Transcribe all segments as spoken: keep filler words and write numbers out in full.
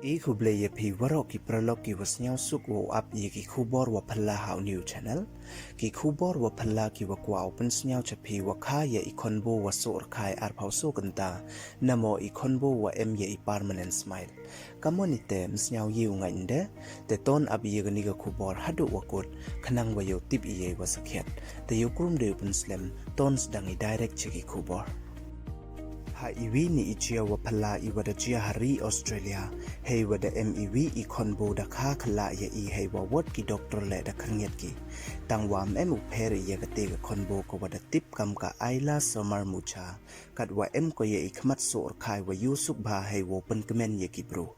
I khublei ya phi waroh ki paralok ki wa sniawsuk wow ap ya ki khubor wa phylla ha u new channel. Ki khubor wa phylla ki wa kwah u pynsniaw cha phi wa kha ya i khonbo wa soh rkhai arphaw so kynta, namo i khonbo wa em ya i permanent smile. Kamon ite, ym sniaw ye u ngait nde, te ton ap ya kani ka khubor haduh wa kut, khnang wa yow tip ya i wa sakhiat. Te yow krum de u pynslem, ton sdang i direct cha ki khubor. Ha iwi ni i jia wa phylla i wa da jia ha ri Australia, hei wa da em iwi i khonbo da kha khyllah ya i, hei wa wot ki doctor le da khyrngiat ki. Tang wa ym em u pher ya kate ka khonbo ka wa da tip kam ka Ayla Summer Mucha, kat wa em ko ya i khmat soh rkhai wa yoh suk bha hei wow pynkmen ya ki bru.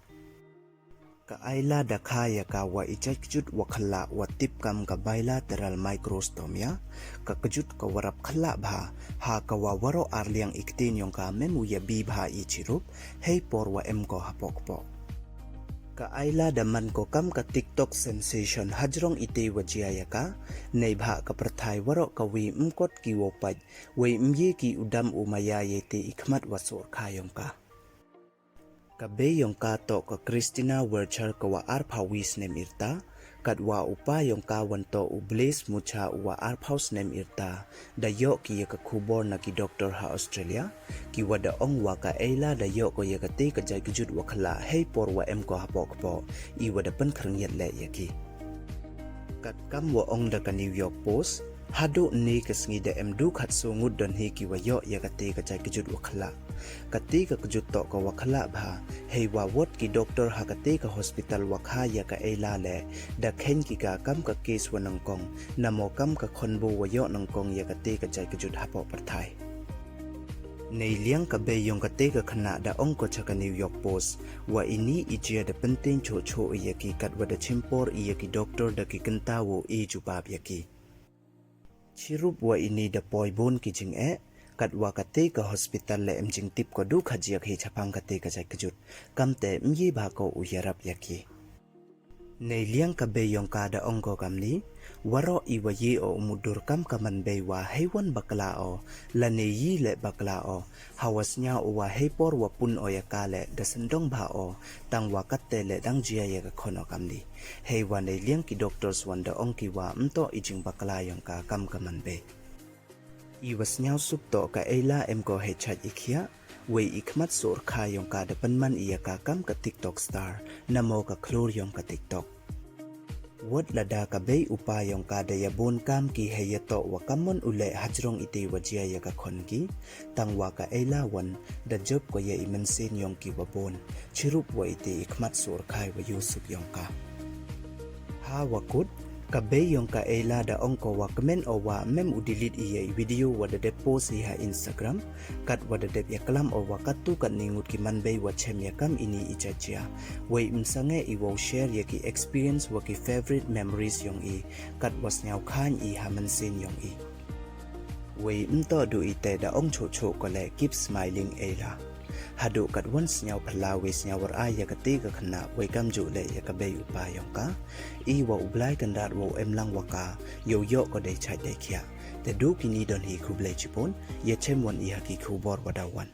Ka Ayla da kha ya ka wa i jait kjut wa khyllah wa tip kam ka bilateral microstomia, ka kjut ka wa rap khyllah bha, ha ka wa waroh arliang i ktien yong ka ym em u ya bi bha i chirup, hei por wa em ko hapoh kpoh. Ka Ayla da man ko kam ka TikTok sensation hajrong ite wa jia ya ka, neibhah ka pyrthai waroh ka wi ym kot ki wow pait, wei ym ye ki u dam u maya ya ite i khmat wa soh rkhai yong ka. Ka bei yong ka toh ka Christina Werchar ka wa arphaw wi snem i rta, kat wa u pa yong ka wan toh u Blaise Mucha u wa arphaw snem i rta, da yoh ki ya ka khubor na ki doctor ha Australia, ki wa da ong wa ka Ayla da yoh ko ya kate ka jait kjut wa khyllah hei por wa em ko hapoh kpoh, i wa da pynkhyrngiat le ya ki. Kat kam wa ong da ka New York Post, haduh ni ka sngi da em du khatso ngut don hi ki wa yoh ya kate ka jait kjut wa khyllah. Kate ka kjut toh ka wa khyllah bha, hei wa wot ki doctor ha kate ka hospital wa kha ya ka Ayla le, da khein ki ka kam ka case wa nyngkong, namo kam ka khonbo wa yoh nyngkong ya kate ka jait kjut hapoh pyrthai. Neiliang ka bei yong kate ka khynnah da ong ko cha ka New York Post, wa ini i jia da pynten choh choh ya ki kat wa da chimpor ya ki doctor da ki kynta wow e jubab ya ki. Chirup wa ini da poi bun ki jingeh, kat wa kate ka hospital le em jingtip ko du khajiak hi chaphang kate ka jait kjut, kamte ym ye bha ko u yarap ya ki. Neiliang ka bei yong ka da ong ko kamni, waroh i wa ye o u mutdur kam ka man bei wa hei wan bakla o, lane yi le bakla o, ha wa sniaw o wa hei por wa pun o ya ka le da syndong bha o, tang wa katte le dang jia ya ka khon o kamni. Hei wa neiliang ki doctors wan da ong ki wa ym toh i jingbakla yong ka kam ka man bei. I wa sniawsuk toh ka Ayla em ko hei chait i khiah, wei i khmat soh rkhai yong ka da pynman i ya ka kam ka TikTok star, namo ka khlur yong ka TikTok. Wot lada ka bei u pa yong ka da ya bun kam ki hei ya toh wa kamon u leh hajrong ite wa jia ya ka khon ki, tang wa ka Ayla wan da jop ko ya i mynsiem yong ki wa bun, chirup wa ite i khmat soh rkhai wa yoh suk yong ka. Ha wa kut, ka bei yong ka Ayla da ong ko wa kmen o wa ym em u delete i ya i video wa da dep post i ha Instagram, kat wa da dep ya klam o wa katu katni ngut ki man bei wa chem ya kam ini i jait jia. Wei ym sangeh i wow share ya ki experience wa ki favorite memories yong i, kat wa sniaw khain i ha mynsiem yong i. Wei ym toh du ite, da ong choh choh ko le, "Keep smiling, Ayla." Haduh kat wan sniaw phylla wei sniaw war ai ya kate ka khynnah, wei kamjuh le ya ka bei u pa yong ka. I wa u Blai Kynrad wow em lang wa ka, yow yoh ko dei chait dei khiah. Te du kini don hi, khublei chibun, ya chem wan i ha ki khubor wa daw wan.